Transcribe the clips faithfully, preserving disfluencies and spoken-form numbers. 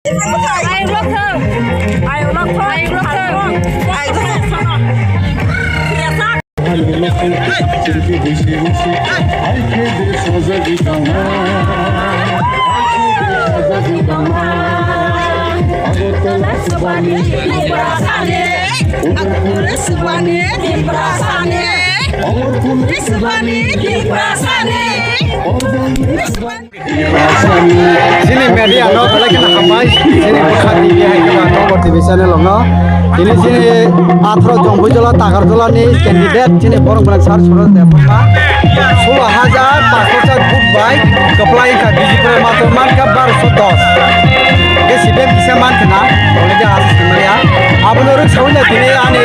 Chini media no belai kheno hambai, chini Bwkha T V hai kheno Tongkor T V channel no. Chini chini atharo Jompuijala Takarjala ni candidate chini borok belai sar suro de bwkha. Sulo hajar pasto cha vote bai kwplai kha B J P rok mato mankha barosho dos. Ke C P M kisa mankha na, already asa sinmaya. Abono rwk sawi na tini ani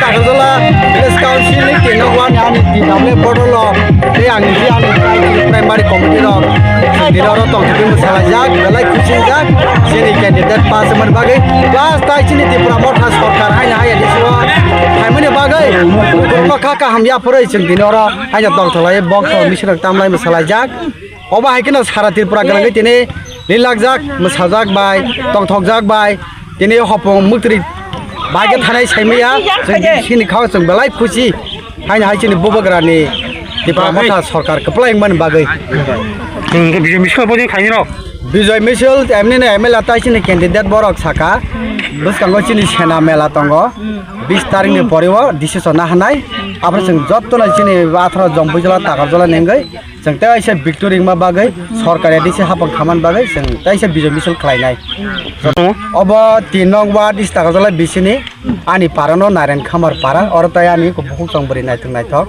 Takarjala village council ni tino wani ani T W bodol o. Tei ang niji ani primary committee rok, tini oro tongthokgwi mwsalaijak, belai khusi wngjak, chini candidate pass wngmani bagwi. Plus tai chini Tipra Motha Sorkar haino haya disigo phaimani bagwi, kokno kha kaham yaphurwi chwng tini oro haino tongthoklai box rok misil rok tamlai mwsalaijak. Obo hai kheno sara Tripura gwlangwi tini lilakjak, mwsajak bai, tongthokjak bai, tini hopung mwktwrwi bai khe thanai saimaya, chwng chini khao chwng belai khusi. Haino hai chini bubagrani Tipra Motha Sorkar kwplai wngmani bagwi. Chwng khe Bijoy Misil bo khainai rok. Bijoy Misil, emni no M L A tai chini candidate borok saka. Bwskango chini Sena mela tongo. Bis tarikni pore o decision na hanai. Aphuru chwng jotono chini atharo Jompuijala Takarjala ni wngwi. Chwng tei waisa victory wngma bagwi, sorkar A D C hapang khaman bagwi chwng tei waisa Bijoy Misil khlainai. Obo tin nong ward East Takarjala bisini ani parano Narayan Khamar para, oro tei ani bukhuk chongbwrwi naithok naithok.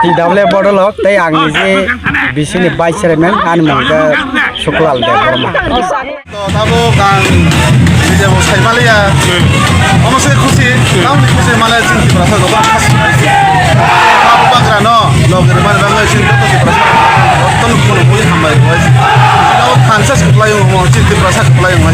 T W bodolok tei ang niji bisini vice chairman ani mung khe Suklal Debbarma. To tabuk ang nijebo saimaliya. Omo se khusi, tamni khusi male chini Tiprasa goba khasi. Tabuk bagrano logir mani bagwi chini joto Tiprasa joto nukmano mui hambai rwai. Tabuk thansa suklai omo chini Tiprasa suklai omo.